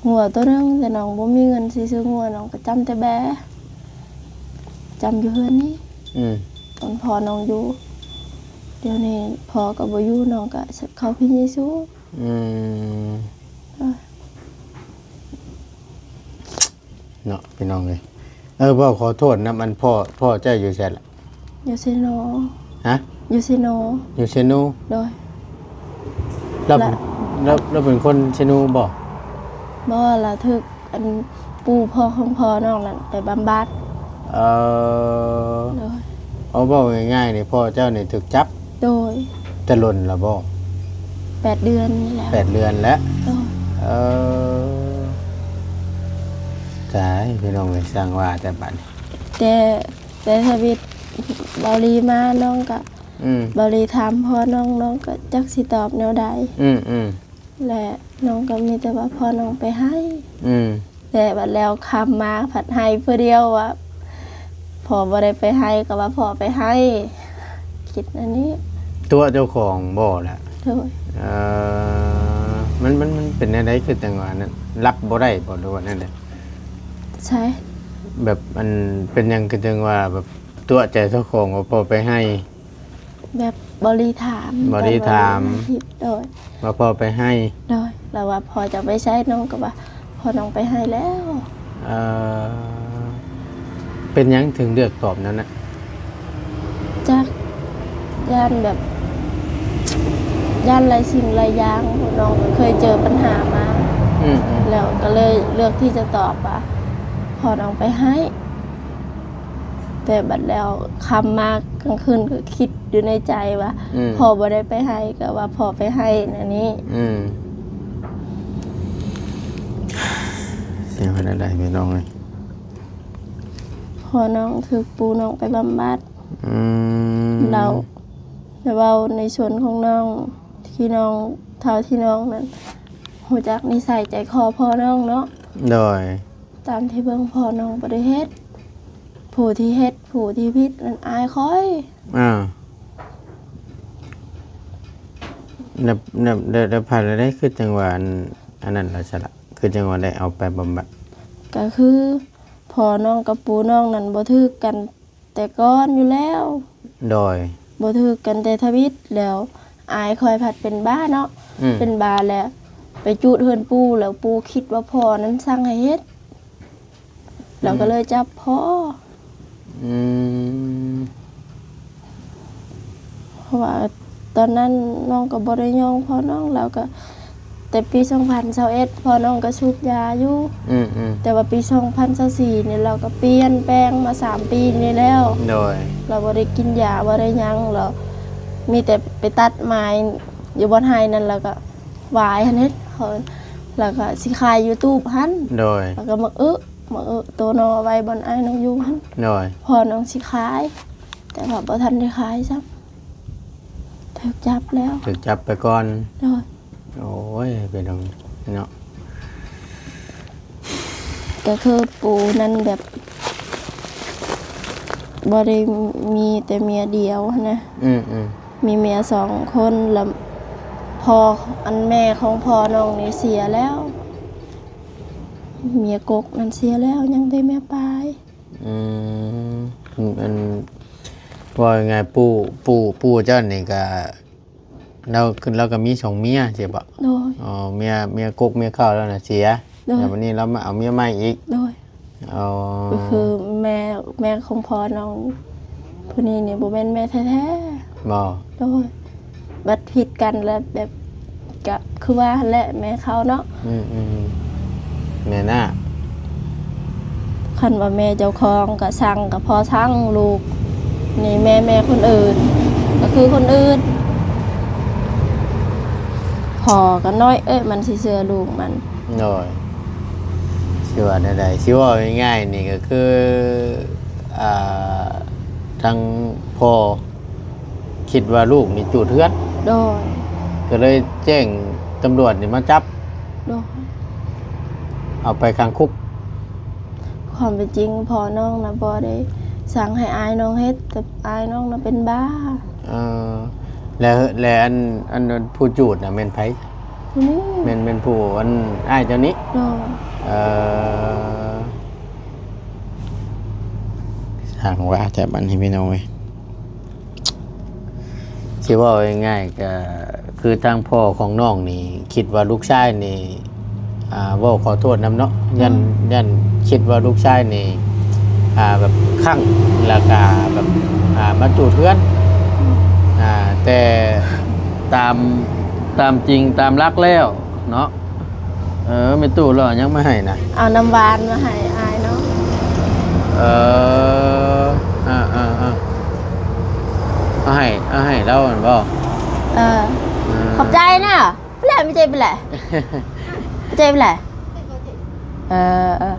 ງົວໂຕໜຶ່ງ ແຕ່ນ້ອງບໍ່ມີເງິນຊິຊື້ງົວ ນ້ອງກໍຈຳແຕ່ແບ້ ຈຳຢູ່ເຮືອນນີ້. ອືມ ຕອນພໍ່ນ້ອງຢູ່ ດຽວນີ້ພໍ່ກໍບໍ່ຢູ່ ນ້ອງກໍເຂົ້າພະເຢຊູ. ອືມ ເອີ ເນາະ ພີ່ນ້ອງເອີຍ. ເອີ ເວົ້າຂໍໂທດນຳ ອັນ ພໍ່ ພໍ່ເຈົ້າຢູ່ໃສລະ? ຢູ່ເຊໂນ. ຮະ? ຢູ່ເຊໂນ. ຢູ່ເຊໂນ? ໂດຍ. ລາວ ລາວ ລາວເປັນຄົນເຊໂນບໍ່? ບໍ່ ລາວຖືກ ອັນ ປູ່ພໍ່ຂອງພໍ່ນ້ອງນັ້ນໄປບຳບັດ. ເອີ ໂດຍ. ເອົາ ເວົ້າງ່າຍໆນີ້ ພໍ່ເຈົ້ານີ້ຖືກຈັບ? ໂດຍ. ແຕ່ດົນລະບໍ່? ແປດເດືອນນີ້ແຫຼະ. ແປດເດືອນແລ້ວ? ໂດຍ. ເອີ ຕາຍ ພີ່ນ້ອງເອີຍ ຊ່າງວ່າແຕ່ບາດນີ້. ແຕ່ ແຕ່ທຳອິດເບົາລີມາ ນ້ອງກະ ອືມ ເບົາລີຖາມພໍ່ນ້ອງ ນ້ອງກະຈັກຊິຕອບແນວໃດ. ອືມໆ ແລະນ້ອງກໍມີແຕ່ວ່າພໍ່ນ້ອງໄປໄຮ່. ອືມ ແຕ່ບັດແລ້ວຄ່ຳມາພັດໄຮ່ຜູ້ດຽວວ່າ ພໍ່ບໍ່ໄດ້ໄປໄຮ່ ກໍວ່າພໍ່ໄປໄຮ່. ຄິດອັນນີ້ ຕົວະເຈົ້າຂອງບໍ່ລະ? ໂດຍ ເອີ ມັນ ມັນ ມັນເປັນແນວໃດ ຄືຈັ່ງວ່ານັ້ນ ຮັບບໍ່ໄດ້ບໍ່ ຫຼືວ່າແນວໃດ? ໃຊ່ ແບບ ອັນ ເປັນຫຍັງຄືຈັ່ງວ່າແບບຕົວະໃຈເຈົ້າຂອງວ່າພໍ່ໄປໄຮ່? ແບບບໍ່ໄດ້ຖາມ ບໍ່ໄດ້ຖາມ ແຕ່ວ່າ ໂດຍ ວ່າພໍ່ໄປໄຮ່? ໂດຍ ແລ້ວວ່າພໍ່ເຈົ້າໄປໃສ ນ້ອງກໍວ່າພໍ່ນ້ອງໄປໄຮ່ແລ້ວ. ເອີ ເປັນຫຍັງເຖິງເລືອກຕອບແນວນັ້ນ? ຈັກ ຢ້ານແບບ ຢ້ານຫຼາຍສິ່ງຫຼາຍຢ່າງ ເພາະນ້ອງກໍເຄີຍເຈີບັນຫາມາ ອືມໆ ແລ້ວກໍເລີຍເລືອກທີ່ຈະຕອບວ່າພໍ່ນ້ອງໄປໄຮ່. ແຕ່ບັດແລ້ວຄ່ຳມາກາງຄືນກໍຄິດຢູ່ໃນໃຈວ່າ ອືມ ພໍ່ບໍ່ໄດ້ໄປໄຮ່ ກໍວ່າພໍ່ໄປໄຮ່ແນວນີ້ ອືມ ຊິວ່າແນວໃດພີ່ນ້ອງເອີຍ? ພໍ່ນ້ອງຖືກປູ່ນ້ອງໄປບຳບັດ ອືມ ແລ້ວ ແລ້ວເວົ້າໃນສ່ວນຂອງນ້ອງ ທີ່ນ້ອງ ເທົ່າທີ່ນ້ອງນັ້ນຮູ້ຈັກນິໄສໃຈຄໍພໍ່ນ້ອງເນາະ ໂດຍ ຕາມທີ່ເບິ່ງພໍ່ນ້ອງບໍ່ໄດ້ເຮັດ ຜູ້ທີ່ເຮັດ ຜູ້ທີ່ຜິດນັ້ນອ້າຍຂ້ອຍ. ອາ ແລ້ວ ແລ້ວ ແລ້ວ ແລ້ວ ແລ້ວ ຄືຈັ່ງວ່າ ອັນ ອັນນັ້ນລະຊະລະ ຄືຈັ່ງວ່າໄດ້ເອົາໄປບຳບັດ? ກໍຄືພໍ່ນ້ອງກັບປູ່ນ້ອງນັ້ນບໍ່ຖືກກັນແຕ່ກ່ອນຢູ່ແລ້ວ ໂດຍ ບໍ່ຖືກກັນແຕ່ທຳອິດ ແລ້ວອ້າຍຂ້ອຍພັດເປັນບ້າເນາະ ອືມ ເປັນບ້າແລ້ວໄປຈູດເຮືອນປູ່ ແລ້ວປູ່ຄິດວ່າພໍ່ນັ້ນສັ່ງໃຫ້ເຮັດ ແລ້ວກໍເລີຍຈັບພໍ່ ອືມ ເພາະວ່າຕອນນັ້ນນ້ອງກໍບໍ່ໄດ້ຍ້ອງພໍ່ນ້ອງ ແລ້ວກໍແຕ່ປີສອງພັນຊາວເອັດ ພໍ່ນ້ອງກໍສູບຢາຢູ່ ອືມໆ ແຕ່ວ່າປີສອງພັນຊາວສີ່ນີ້ລາວກໍປ່ຽນແປງມາສາມປີນີ້ແລ້ວ ໂດຍ ລາວບໍ່ໄດ້ກິນຢາ ບໍ່ໄດ້ຫຍັງ ແລ້ວມີແຕ່ໄປຕັດໄມ້ຢູ່ບ່ອນໄຮ່ນັ້ນ ແລ້ວກໍ ຫວາຍຫັ້ນເດ້ ແລ້ວກໍຊິຂາຍຢູ່ຕູບຫັ້ນ ໂດຍ ແລ້ວກໍໝາກອຶ ໝາກອຶໂຕໜໍ່ໄວ້ບ່ອນອ້າຍນ້ອງຢູ່ຫັ້ນ ໂດຍ ພໍ່ນ້ອງຊິຂາຍ ແຕ່ວ່າບໍ່ທັນໄດ້ຂາຍຊ້ຳ ຖືກຈັບແລ້ວ ຖືກຈັບໄປກ່ອນ ໂດຍ ໂອ້ຍ ເປັນຫຍັງເນາະ ກໍຄືປູ່ນັ້ນແບບ ບໍ່ໄດ້ມີແຕ່ເມຍດຽວຫັ້ນນະ ອືມໆ ມີເມຍສອງຄົນ ແລ້ວພໍ່ ອັນແມ່ຂອງພໍ່ນ້ອງນີ້ເສຍແລ້ວ ເມຍກົກນັ້ນເສຍແລ້ວ ຍັງແຕ່ເມຍປາຍ ອືມ ອັນ ເວົ້າງ່າຍໆ ປູ່ ປູ່ ປູ່ເຈົ້ານີ້ກະ ລາວ ລາວກໍມີສອງເມຍ ຊິບໍ່? ໂດຍ ອໍ ເມຍ ເມຍກົກເມຍເກົ່າລາວນະເສຍ ໂດຍ ແລ້ວບັດນີ້ລາວມາເອົາເມຍໃໝ່ອີກ ໂດຍ ອໍ ກໍຄືແມ່ ແມ່ຂອງພໍ່ນ້ອງຜູ້ນີ້ນີ້ບໍ່ແມ່ນແມ່ແທ້ໆ ບໍ່? ໂດຍ ບັດຜິດກັນແລ້ວແບບ ກະຄືວ່າຫັ້ນແຫຼະແມ່ເຂົາເນາະ ອືມໆ ແມ່ນະ ຄັນວ່າແມ່ເຈົ້າຂອງກະຊັງ ກະພໍຊັງ ລູກນີ້ແມ່ ແມ່ຄົນອື່ນ ກະຄືຄົນອື່ນ ພໍ່ກະນ້ອຍເອີຍ ມັນຊິເຊື່ອລູກມັນ ໂດຍ ຊິວ່າແນວໃດ ຊິເວົ້າງ່າຍໆນີ້ກະຄື ອ່າ ທາງພໍ່ ຄິດວ່າລູກນີ້ຈູດເຮືອນ ໂດຍ ກໍເລີຍແຈ້ງຕຳຫຼວດນີ້ມາຈັບ ໂດຍ ເອົາໄປຂັງຄຸກ ຄວາມເປັນຈິງພໍ່ນ້ອງນະບໍ່ໄດ້ສັ່ງໃຫ້ອ້າຍນ້ອງເຮັດ ແຕ່ອ້າຍນ້ອງນະເປັນບ້າ ເອີ ແລ້ວ ແລ້ວອັນ ອັນ ອັນຜູ້ຈູດນະແມ່ນໃຜ? ຜູ້ນີ້ ແມ່ນ ແມ່ນຜູ້ອັນອ້າຍເຈົ້ານີ້ ໂດຍ ເອີ ຊ່າງວ່າແທ້ບັດນີ້ພີ່ນ້ອງເອີຍ ຊິເວົ້າງ່າຍໆ ກໍຄືທາງພໍ່ຂອງນ້ອງນີ້ຄິດວ່າລູກຊາຍນີ້ ອ່າ ເວົ້າຂໍໂທດນຳເນາະ ຢ້ານ ອືມ ຢ້ານຄິດວ່າລູກຊາຍນີ້ ອ່າ ແບບຄັ້ງ ແລ້ວກະແບບ ອ່າ ມາຈູດເຮືອນ ອືມ ອ່າ ແຕ່ຕາມ ຕາມຈິງຕາມຫຼັກແລ້ວເນາະ ເອີ ແມ່ຕູ້ລາວເອົາຫຍັງມາໃຫ້ນະ? ເອົານ້ຳຫວານມາໃຫ້ອ້າຍນ້ອງ ເອີ ອ່າໆໆ ເອົາໃຫ້ ເອົາໃຫ້ລາວຫັ້ນບໍ່? ເອີ ເອີ ຂອບໃຈນະ ແລ້ວມີໃຈເປັນແຫຼະ ໃຈເປັນແຫຼະ ເອີ ເອີ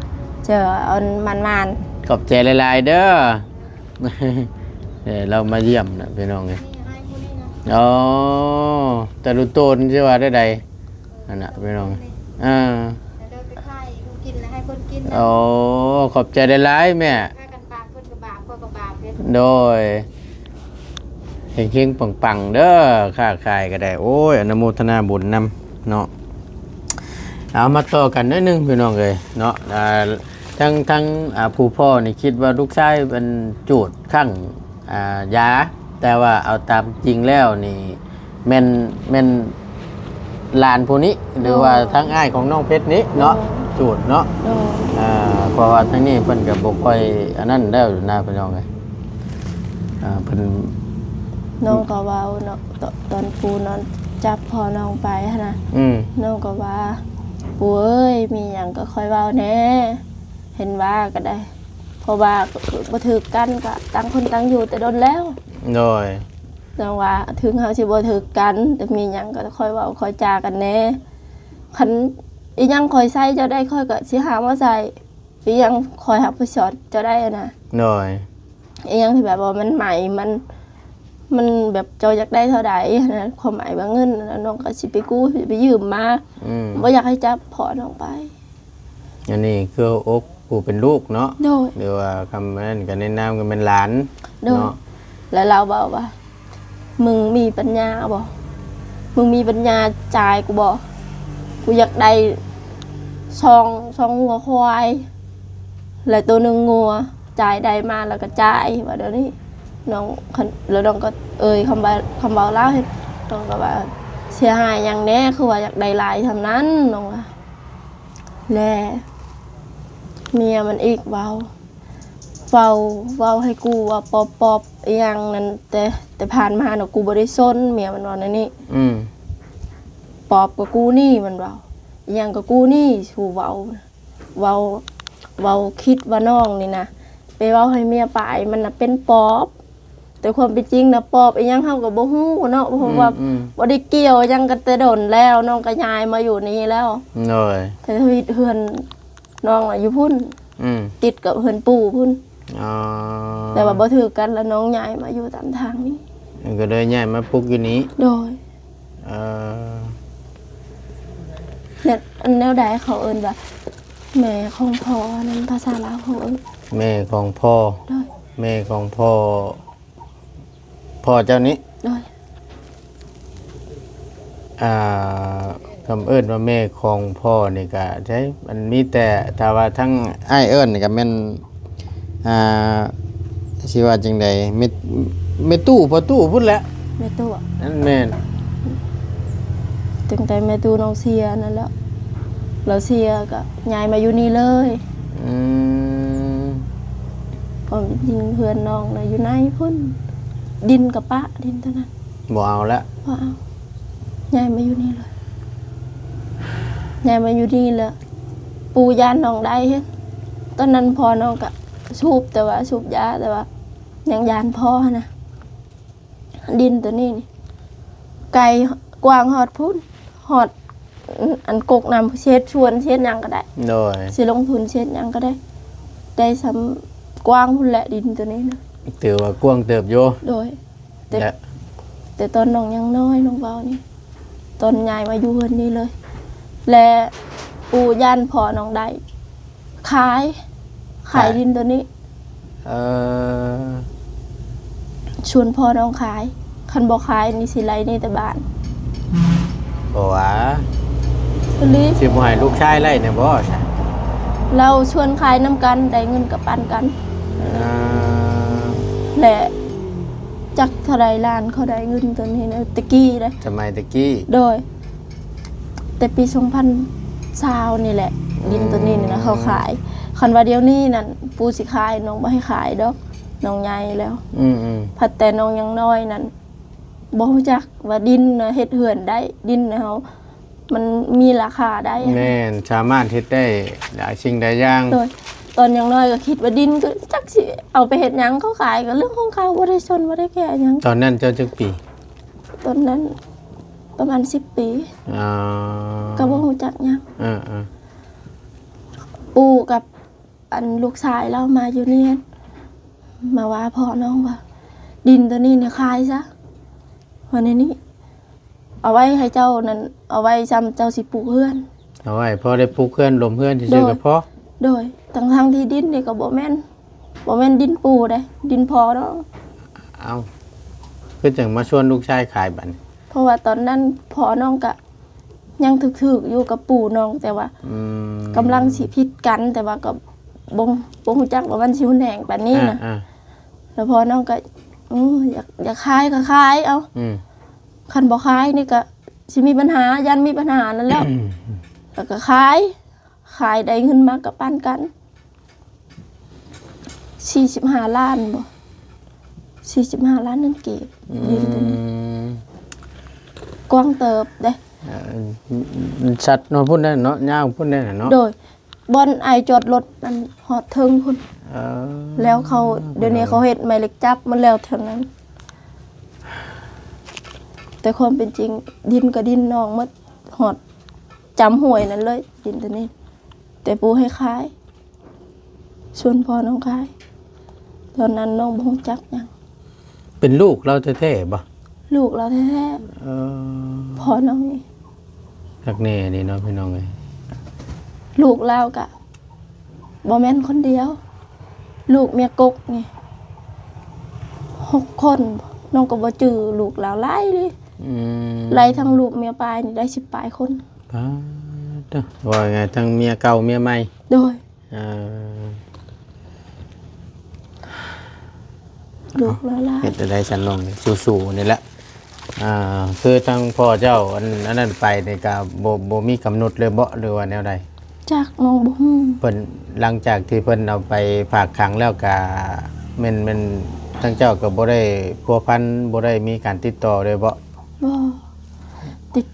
ເຈີ ເອົາໝານໆ ຂອບໃຈຫຼາຍໆເດີ ເອີ ລາວມາຢ້ຽມນະພີ່ນ້ອງເອີຍ ອໍ ແຕ່ລຸໂຕນຊິວ່າໄດ້ໃດ ອັນນະພີ່ນ້ອງ ເອີ ແລ້ວໄປຂາຍຢູ່ກິນ ແລ້ວໃຫ້ເພິ່ນກິນນະ ໂອ້ ຂອບໃຈຫຼາຍໆແມ່ ພາກັນບາບ ເພິ່ນກໍບາບ ຂ້ອຍກໍບາບເດ້ ໂດຍ ເອີ ເຮງໆ ປັງໆ ເດີ ຄ້າຂາຍກໍໄດ້. ໂອ້ຍ ອະນຸໂມທະນາບຸນນຳເນາະ. ເອົາ ມາຕໍ່ກັນໜ້ອຍໜຶ່ງ ພີ່ນ້ອງເອີຍເນາະ. ອ່າ ທັງ ທັງ ອ່າ ຜູ້ພໍ່ນີ້ຄິດວ່າລູກຊາຍເປັນຈູດຄັ້ງ ອ່າ ຢາ, ແຕ່ວ່າເອົາຕາມຈິງແລ້ວນີ້ ແມ່ນ ແມ່ນຫຼານຜູ້ນີ້ ຫຼືວ່າ ໂດຍ ທາງອ້າຍຂອງນ້ອງເພັດນີ້ເນາະ ໂດຍ ຈູດເນາະ. ໂດຍ ອ່າ ເພາະວ່າທາງນີ້ເພິ່ນກໍບໍ່ຄ່ອຍອັນນັ້ນແລ້ວນະ ພີ່ນ້ອງເອີຍ. ອ່າ ເພິ່ນ ນ້ອງກໍເວົ້າເນາະ ຕ- ຕອນປູ່ນອນຈັບພໍ່ນ້ອງໄປຫັ້ນນະ ອືມ ນ້ອງກໍວ່າ ປູ່ເອີຍ ມີຫຍັງກໍຄ່ອຍເວົ້າແດ່ ເຫັນວ່າກໍໄດ້ ເພາະວ່າບໍ່ຖືກກັນ ກໍຕ່າງຄົນຕ່າງຢູ່ແຕ່ດົນແລ້ວ. ໂດຍ ແຕ່ວ່າເຖິງເຮົາຊິບໍ່ຖືກກັນ ແຕ່ມີຫຍັງກໍຄ່ອຍເວົ້າຄ່ອຍຈາກັນແດ່. ຄັນອີຫຍັງຂ້ອຍໃຊ້ເຈົ້າໄດ້ ຂ້ອຍກໍຊິຫາມາໃຊ້, ອີຫຍັງຂ້ອຍຮັບຜິດຊອບເຈົ້າໄດ້ນະ. ໂດຍ ອີຫຍັງທີ່ແບບວ່າມັນໃໝ່ ມັນ ມັນແບບເຈົ້າຢາກໄດ້ເທົ່າໃດຫັ້ນນະ ຄວາມໝາຍວ່າເງິນ ນ້ອງກໍຊິໄປກູ້ ຊິໄປຢືມມາ. ອືມ ບໍ່ຢາກໃຫ້ຈັບພໍ່ນ້ອງໄປ. ອັນນີ້ຄືຫົວອົກຜູ້ເປັນລູກເນາະ. ໂດຍ ຫຼືວ່າຄຳນັ້ນກໍໃນນາມກໍແມ່ນຫຼານ. ໂດຍ ເນາະ ແລ້ວລາວເວົ້າວ່າ ມຶງມີປັນຍາບໍ່? ມຶງມີປັນຍາຈ່າຍກູບໍ່? ກູຢາກໄດ້ສອງ ສອງງົວຄວາຍ ແລະ ໂຕໜຶ່ງງົວ ຈ່າຍໄດ້ມາແລ້ວກໍຈ່າຍ ວ່າແນວນີ້. ນ້ອງ ແລ້ວນ້ອງກໍເອີ່ຍຄຳວ່າ ຄຳເວົ້າລາວເຮັດ ນ້ອງກໍວ່າ ເສຍຫາຍຫຍັງແດ່ ຄືວ່າຢາກໄດ້ຫຼາຍສ່ຳນັ້ນ ນ້ອງວ່າ. ແລະ ເມຍມັນອີກເວົ້າ ເວົ້າ ເວົ້າໃຫ້ກູວ່າປອບ ປອບອີ່ຫຍັງນັ້ນ ແຕ່ ແຕ່ຜ່ານມານະ ກູບໍ່ໄດ້ສົນ ເມຍມັນເວົ້າແນວນີ້. ອືມ ປອບກໍກູ້ໜີ້ ມັນເວົ້າ ອີ່ຫຍັງກໍກູ້ໜີ້ ຊູເວົ້າ ເວົ້າ ເວົ້າຄິດວ່ານ້ອງນີ້ນະ ໄປເວົ້າໃຫ້ເມຍປາຍ ມັນນະເປັນປອບ. ແຕ່ຄວາມເປັນຈິງນະ ປອບອີ່ຫຍັງເຮົາກໍບໍ່ຮູ້ເນາະ ເພາະວ່າ ອືມ ອືມ ບໍ່ໄດ້ກ່ຽວຫຍັງກັນແຕ່ດົນແລ້ວ ນ້ອງກໍຍ້າຍມາຢູ່ນີ້ແລ້ວ. ໂດຍ ແຕ່ທຳອິດເຮືອນນ້ອງນະຢູ່ພຸ້ນ ອືມ ຕິດກັບເຮືອນປູ່ພຸ້ນ. ອໍ ແຕ່ວ່າບໍ່ຖືກກັນ ແລ້ວນ້ອງຍ້າຍມາຢູ່ຕາມທາງນີ້ ກໍເລີຍຍ້າຍມາປຸກຢູ່ນີ້. ໂດຍ ເອີ ແນວ ອັນແນວໃດເຂົາເອີ້ນວ່າ ແມ່ຂອງພໍ່ນັ້ນ ພາສາລາວເຂົາເອີ້ນ ແມ່ຂອງພໍ່. ໂດຍ ແມ່ຂອງພໍ່ ພໍ່ເຈົ້ານີ້. ໂດຍ ອ່າ ຄຳເອີ້ນວ່າແມ່ຂອງພໍ່ນີ້ກະໃຊ່ ມັນມີແຕ່ ຖ້າວ່າທາງອ້າຍເອີ້ນນີ້ກະແມ່ນ ອ່າ ຊິວ່າຈັ່ງໃດ ແມ່ ແມ່ຕູ້ ພໍ່ຕູ້ພຸ້ນແຫຼະ. ແມ່ຕູ້ ນັ້ນແມ່ນ ຕັ້ງແຕ່ແມ່ຕູ້ນ້ອງເສຍນັ້ນແຫຼະ ລາວເສຍກະຍ້າຍມາຢູ່ນີ້ເລີຍ. ອືມ ຄວາມຈິງເຮືອນນ້ອງນະຢູ່ໃນພຸ້ນ ດິນກະປະ ດິນຕົວນັ້ນ ບໍ່ເອົາລະ ບໍ່ເອົາ ຍ້າຍມາຢູ່ນີ້ເລີຍ ຍ້າຍມາຢູ່ນີ້ລະ. ປູ່ຢ້ານນ້ອງໄດ້ເຮັດ ຕອນນັ້ນພໍ່ນ້ອງກະສູບ ແຕ່ວ່າສູບຢາ ແຕ່ວ່າຍັງຢ້ານພໍ່ຫັ້ນນະ. ດິນຕົວນີ້ນີ້ ໄກ ກວ້າງຮອດພຸ້ນ ຮອດ ອັນ ກົກນ້ຳ ເຮັດສວນເຮັດຫຍັງກໍໄດ້. ໂດຍ ຊິລົງທຶນເຮັດຫຍັງກໍໄດ້ ໄດ້ສ່ຳກວ້າງພຸ້ນແຫຼະ ດິນຕົວນີ້ນະ ຖືວ່າກວ້າງເຕີບຢູ່. ໂດຍ ແຕ່ ແຕ່ຕອນນ້ອງຍັງນ້ອຍ ນ້ອງເວົ້ານີ້ ຕອນຍ້າຍມາຢູ່ເຮືອນນີ້ເລີຍ ແລະ ປູ່ຢ້ານພໍ່ນ້ອງໄດ້ ຂາຍ ຂາຍ ຂາຍດິນຕົວນີ້. ເອີ ຊວນພໍ່ນ້ອງຂາຍ ຄັນບໍ່ຂາຍນີ້ຊິໄລ່ໜີແຕ່ບ້ານ. ບໍ່ຫວາ ອີ່ຫຼີ ຊິບໍ່ໃຫ້ລູກຊາຍໄລ່ແດ່ບໍ່? ລາວຊວນຂາຍນຳກັນ ໄດ້ເງິນກໍປັນກັນ. ເອີ ແລະ ຈັກເທົ່າໃດລ້ານເຂົາໄດ້ເງິນຕົວນີ້ນະ ແຕ່ກີ້ເດ້ ສະໄໝແຕ່ກີ້. ໂດຍ ແຕ່ປີສອງພັນຊາວນີ້ແຫຼະ ດິນຕົວນີ້ນີ້ນະ ເຂົາຂາຍ. ຄັນວ່າດຽວນີ້ນັ້ນ ປູ່ຊິຂາຍ ນ້ອງບໍ່ໃຫ້ຂາຍດອກ ນ້ອງໃຫຍ່ແລ້ວ. ອືມໆ ພັດແຕ່ນ້ອງຍັງນ້ອຍນັ້ນ ບໍ່ຮູ້ຈັກວ່າດິນນະເຮັດເຮືອນໄດ້ ດິນນະເຮົາ ມັນມີລາຄາໄດ້. ແມ່ນ ສາມາດເຮັດໄດ້ຫຼາຍສິ່ງຫຼາຍຢ່າງ. ໂດຍ ຕອນຍັງນ້ອຍກໍຄິດວ່າດິນກໍຈັກຊິເອົາໄປເຮັດຫຍັງ ເຂົາຂາຍກໍເລື່ອງຂອງເຂົາ ບໍ່ໄດ້ສົນ ບໍ່ໄດ້ແຄຫຍັງ. ຕອນນັ້ນເຈົ້າຈັກປີ? ຕອນນັ້ນປະມານສິບປີ. ອໍ ກໍບໍ່ຮູ້ຈັກຫຍັງ. ເອີໆ ປູ່ກັບ ອັນລູກຊາຍລາວມາຢູ່ນີ້ ມາວ່າພໍ່ນ້ອງວ່າ ດິນໂຕນີ້ນີ້ຂາຍຊະ ວ່າແນວນີ້ ເອົາໄວ້ໃຫ້ເຈົ້ານັ້ນ ເອົາໄວ້ຊ່ຳເຈົ້າຊິປຸກເຮືອນ ເອົາໄວ້ພໍໄດ້ປຸກເຮືອນ ລົມເຮືອນຊື່ໆກໍພໍ. ໂດຍ ທັງໆທີ່ດິນນີ້ກໍບໍ່ແມ່ນ ບໍ່ແມ່ນດິນປູ່ເດ້ ດິນພໍ່ນ້ອງ. ເອົ້າ ຄືຈັ່ງມາຊວນລູກຊາຍຂາຍບັດນີ້? ເພາະວ່າຕອນນັ້ນພໍ່ນ້ອງກະຍັງຖືກໆຢູ່ກັບປູ່ນ້ອງ ແຕ່ວ່າ ອືມ ກຳລັງຊິຜິດກັນ ແຕ່ວ່າກໍບໍ່ ບໍ່ຮູ້ຈັກວ່າມັນຊິຮຸນແຮງປານນີ້ນະ. ອ່າໆ ແລ້ວພໍ່ນ້ອງກໍ ເອີ ຢາກ ຢາກຂາຍກໍຂາຍເອົາ ອືມ ຄັນບໍ່ຂາຍນີ້ກໍຊິມີບັນຫາ ຢ້ານມີບັນຫານັ້ນແຫຼະ ແລ້ວກໍຂາຍ ຂາຍໄດ້ເງິນມາກໍປັນກັນ ສີ່ສິບຫ້າລ້ານບໍ ສີ່ສິບຫ້າລ້ານເງິນກີບ ອືມ ດິນຕົວນີ້ ກວ້າງເຕີບເດ້. ເອີ ຊັດເນາະ ພຸ້ນແຫຼະເນາະ ຍາວພຸ້ນແຫຼະເນາະ. ໂດຍ ບ່ອນອ້າຍຈອດລົດນັ້ນຮອດເທິງພຸ້ນ. ເອີ ແລ້ວເຂົາ ດຽວນີ້ເຂົາເຮັດໄມ້ເຫຼັກຈັບໝົດແລ້ວແຖວນັ້ນ ແຕ່ຄວາມເປັນຈິງ ດິນກໍດິນນ້ອງໝົດ ຮອດຈຳຫ້ວຍນັ້ນເລີຍ ດິນຕົວນີ້ ແຕ່ປູ່ໃຫ້ຂາຍ ຊວນພໍ່ນ້ອງຂາຍ ຕອນນັ້ນນ້ອງບໍ່ຮູ້ຈັກຫຍັງ. ເປັນລູກລາວແທ້ໆບໍ່? ລູກລາວແທ້ໆ. ເອີ ພໍ່ນ້ອງນີ້ ຄັກແນ່ນີ້ເນາະ ພີ່ນ້ອງເອີຍ. ລູກລາວກະບໍ່ແມ່ນຄົນດຽວ ລູກເມຍກົກນີ້ຫົກຄົນ ນ້ອງກໍບໍ່ຈື່ ລູກລາວຫຼາຍເລີຍ. ອືມ ໄລ່ທັງລູກເມຍປາຍນີ້ໄດ້ສິບປາຍຄົນ. ປາດເດີ ວ່າໄງ ທັງເມຍເກົ່າເມຍໃໝ່. ໂດຍ ເອີ ລູກຫຼາຍໆ ເຮັດໄດ້ຊັ້ນນ້ອງ ສູ້ໆນີ້ແຫຼະ. ອ່າ ຄືທາງພໍ່ເຈົ້າ ອັນ ອັນນັ້ນໄປນີ້ກະບໍ່ ບໍ່ມີກຳນົດເລີຍບໍ ຫຼືວ່າແນວໃດ? ຈັກ ນ້ອງບໍ່ຮູ້. ເພິ່ນ ຫຼັງຈາກທີ່ເພິ່ນເອົາໄປຝາກຂັງແລ້ວກະ ແມ່ນ ແມ່ນທາງເຈົ້າກໍບໍ່ໄດ້ພົວພັນ ບໍ່ໄດ້ມີການຕິດຕໍ່ເລີຍບໍ? ບໍ່ ຕິດ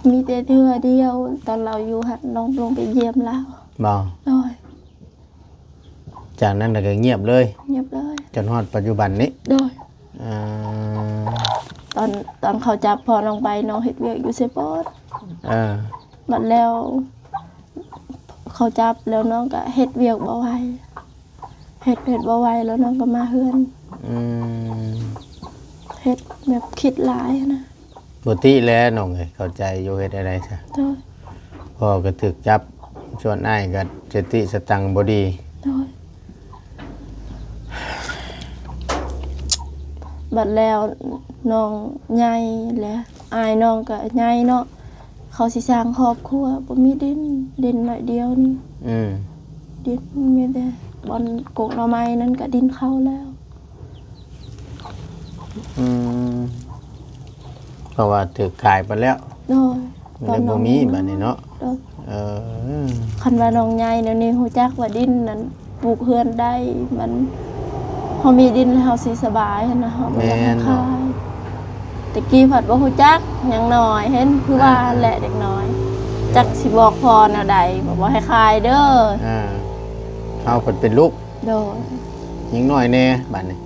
ມີແຕ່ເທື່ອດຽວ ຕອນລາວຢູ່ຫັ້ນ ນ້ອງລົງໄປຢ້ຽມລາວ. ບໍ່? ໂດຍ. ຈາກນັ້ນລະກໍງຽບເລີຍ? ງຽບເລີຍ ຈົນຮອດປັດຈຸບັນນີ້? ໂດຍ. ອ່າ ຕອນ ຕອນເຂົາຈັບພໍ່ນ້ອງໄປ ນ້ອງເຮັດວຽກຢູ່ເຊໂປດ. ເອີ ບັດແລ້ວເຂົາຈັບແລ້ວ ນ້ອງກໍເຮັດວຽກບໍ່ໄຫວ ເຮັດ ເຮັດບໍ່ໄຫວແລ້ວ ນ້ອງກໍມາເຮືອນ. ອືມ ເຮັດແບບຄິດຫຼາຍນະ. ບໍ່ຕິແຫຼະນ້ອງເອີຍ ເຂົ້າໃຈຢູ່ ເຮັດແນວໃດຊະ. ໂດຍ. ພໍ່ກໍຖືກຈັບ ສ່ວນອ້າຍກໍສະຕິສະຕັງບໍ່ດີ. ໂດຍ. ບັດແລ້ວນ້ອງໃຫຍ່ແລ້ວ ອ້າຍນ້ອງກໍໃຫຍ່ເນາະ ເຂົາຊິສ້າງຄອບຄົວ ບໍ່ມີດິນ ດິນໜ້ອຍດຽວນີ້. ອືມ ດິນມີແຕ່ບ່ອນກົກໜໍ່ໄມ້ນັ້ນກໍດິນເຂົາແລ້ວ. ອືມ ເພາະວ່າຖືກຂາຍໄປແລ້ວ. ໂດຍ. ເລີຍບໍ່ມີບັດນີ້ເນາະ. ໂດຍ. ເອີ ຄັນວ່ານ້ອງໃຫຍ່ແນວນີ້ ຮູ້ຈັກວ່າດິນນັ້ນປູກເຮືອນໄດ້ ມັນ ເຮົາມີດິນແລ້ວເຮົາຊິສະບາຍຫັ້ນນະ ເຮົາບໍ່ຢາກໃຫ້ຂາຍ. ແມ່ນ. ແຕ່ກີ້ພັດບໍ່ຮູ້ຈັກ ຍັງນ້ອຍ ເຫັນຄືວ່າ ອ່າ ແຫຼະ ເດັກນ້ອຍ ອ່າ ຈັກຊິບອກພໍ່ແນວໃດ ບໍ່ ບໍ່ໃຫ້ຂາຍເດີ. ອ່າ ເຮົາເພິ່ນເປັນລູກ. ໂດຍ. ຍັງນ້ອຍແດ່ບັດນີ້.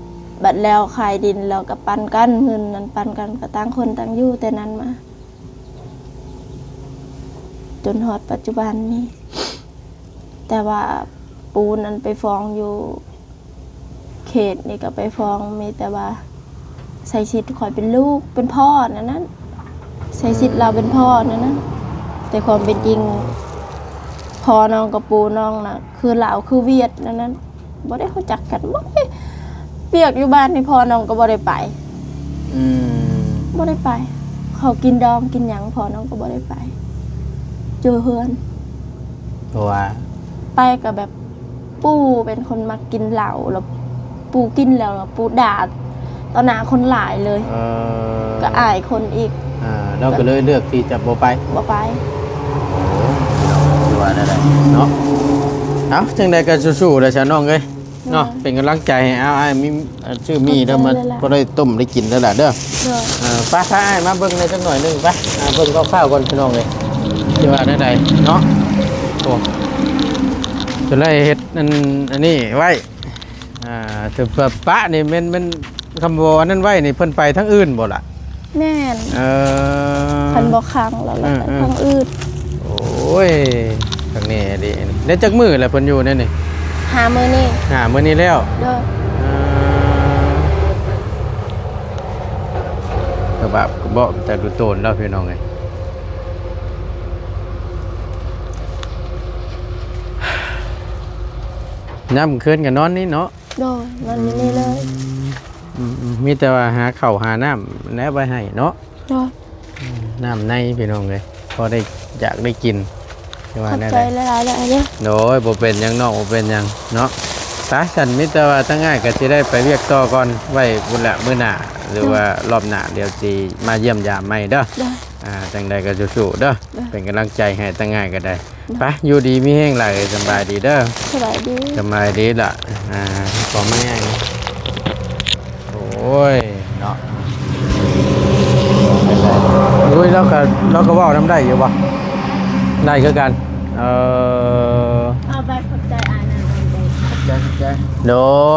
ບັດແລ້ວຂາຍດິນແລ້ວກໍປັນກັນ ເງິນນັ້ນປັນກັນ ກໍຕ່າງຄົນຕ່າງຢູ່ແຕ່ນັ້ນມາ ຈົນຮອດປັດຈຸບັນນີ້. ແຕ່ວ່າປູ່ນັ້ນໄປຟ້ອງຢູ່ເຂດນີ້ກໍໄປຟ້ອງ ມີແຕ່ວ່າໃສ່ສິດຂ້ອຍເປັນລູກ ເປັນພໍ່ແນວນັ້ນ ໃສ່ສິດລາວເປັນພໍ່ແນວນັ້ນ. ແຕ່ຄວາມເປັນຈິງ ພໍ່ນ້ອງກັບປູ່ນ້ອງນະ ຄືລາວຄືຫວຽດແນວນັ້ນ. ບໍ່ໄດ້ຮູ້ຈັກກັນ ບໍ່ໄດ້ ວຽກຢູ່ບ້ານນີ້ພໍ່ນ້ອງກໍບໍ່ໄດ້ໄປ. ອືມ ບໍ່ໄດ້ໄປ ເຂົາກິນດອງກິນຫຍັງ ພໍ່ນ້ອງກໍບໍ່ໄດ້ໄປ ຢູ່ເຮືອນ. ເພາະວ່າ ໄປກໍແບບ ປູ່ເປັນຄົນມັກກິນເຫຼົ້າ ແລ້ວ ປູ່ກິນແລ້ວ ແລ້ວປູ່ດ່າຕໍ່ໜ້າຄົນຫຼາຍເລີຍ. ເອີ ກໍອາຍຄົນອີກ. ອ່າ ລາວກໍເລີຍເລືອກທີ່ຈະບໍ່ໄປ. ບໍ່ໄປ. ໂອ້ ຄືວ່າແນວໃດເນາະ. ເອົ້າ ຈັ່ງໃດກໍສູ້ໆແຫຼະຊະນ້ອງເອີຍເນາະ. ໂດຍ. ເປັນກຳລັງໃຈໃຫ້. ເອົາ ອ້າຍມີ ຊື້ໝີ່ເດີ ມາ ພໍໄດ້ຕົ້ມໄດ້ກິນແລ້ວລະເດີ. ໂດຍ. ເອີ ໄປ ພາອ້າຍມາເບິ່ງແດ່ຈັກໜ້ອຍໜຶ່ງໄປ. ອ່າ ເບິ່ງຄ່າວໆກ່ອນພີ່ນ້ອງເອີຍ ຊິວ່າແນວໃດເນາະ. ໂອ້ ຈະໄດ້ເຮັດອັນ ອັນນີ້ໄວ້. ອ່າ ແຕ່ປະ ປະນີ້ແມ່ນ ແມ່ນ ຄຳບໍ່ອັນນັ້ນໄວ້ນີ້ ເພິ່ນໄປທາງອື່ນບໍ່ລະ? ແມ່ນ. ເອີ ຄັນບໍ່ຂັງແລ້ວ ເອີ ໄປທາງອື່ນ. ໂອ້ຍ ທາງນີ້ດີ. ໄດ້ຈັກມື້ແລ້ວເພິ່ນຢູ່ໃນນີ້? ຫ້າມື້ນີ້. ຫ້າມື້ນີ້ແລ້ວ? ໂດຍ. ເອີ ກະບາບກະເບາະ ແຕ່ດູໂຕນແລ້ວພີ່ນ້ອງເອີຍ. ຍາມມື້ຄືນກໍນອນນີ້ເນາະ? ໂດຍ ນອນຢູ່ນີ້ເລີຍ. ອືມ ອືມໆ ມີແຕ່ວ່າຫາເຂົ້າຫານ້ຳແຫຼະໄວ້ໃຫ້ເນາະ. ໂດຍ. ອືມ ນ້ຳໃນພີ່ນ້ອງເອີຍ ພໍໄດ້ຢາກໄດ້ກິນ ຄືວ່າແນວໃດ. ຂອບໃຈຫຼາຍໆເດີອ້າຍເດີ. ໂດຍ ບໍ່ເປັນຫຍັງນ້ອງ ບໍ່ເປັນຫຍັງເນາະ. ໄປຊັ້ນ ມີແຕ່ວ່າທາງອ້າຍກໍຊິໄດ້ໄປວຽກຕໍ່ກ່ອນ ໄວ້ພຸ້ນແຫຼະມື້ໜ້າ ຫຼືວ່າ ໂດຍ ລອບໜ້າ ດຽວຊິມາຢ້ຽມຢາມໃໝ່ເດີ. ໂດຍ. ອ່າ ຈັ່ງໃດກໍສູ້ໆເດີ. ໂດຍ. ເປັນກຳລັງໃຈໃຫ້ທາງອ້າຍກໍໄດ້. ໄປ ຢູ່ດີມີແຮງຫຼາຍ ສະບາຍດີເດີ. ສະບາຍດີ. ສະບາຍດີລະ. ອ່າ ຂໍມາໃຫຍ່ ໂອ້ຍ ເນາະ. ອຸ້ຍ ລາວກໍ ລາວກໍເວົ້ານຳໄດ້ຢູ່ບໍ່? ໄດ້ຄືກັນ. ເອີ ເອົາ ໄປ ຂອບໃຈອ້າຍນຳ. ຂອບໃຈ ຂອບໃຈ. ໂດ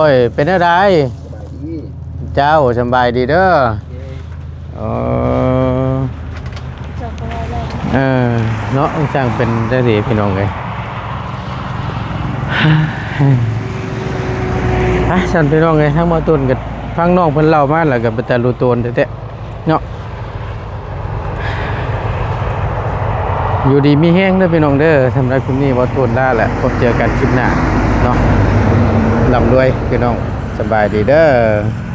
ຍ. ເປັນແນວໃດ? ສະບາຍດີ. ເຈົ້າ ສະບາຍດີເດີ. ໂອເຄ. ເອີ ເຈົ້າກໍເວົ້າໄດ້. ເອີ ເນາະ ຊ່າງເປັນຈັ່ງຊີ້ພີ່ນ້ອງເອີຍ. ໄປຊັ້ນພີ່ນ້ອງເອີຍ ທາງໝໍຕູນກໍຟັງນ້ອງເພິ່ນເລົ່າມາແລ້ວກໍເປັນຕາລຸໂຕນແທ້ໆເນາະ. ຢູ່ດີມີແຮງເດີພີ່ນ້ອງເດີ. ສຳລັບຄລິບນີ້ໝໍຕູນລາແຫຼະ ພົບເຈີກັນຄລິບໜ້າເນາະ. ລ່ຳລວຍພີ່ນ້ອງ ສະບາຍດີເດີ.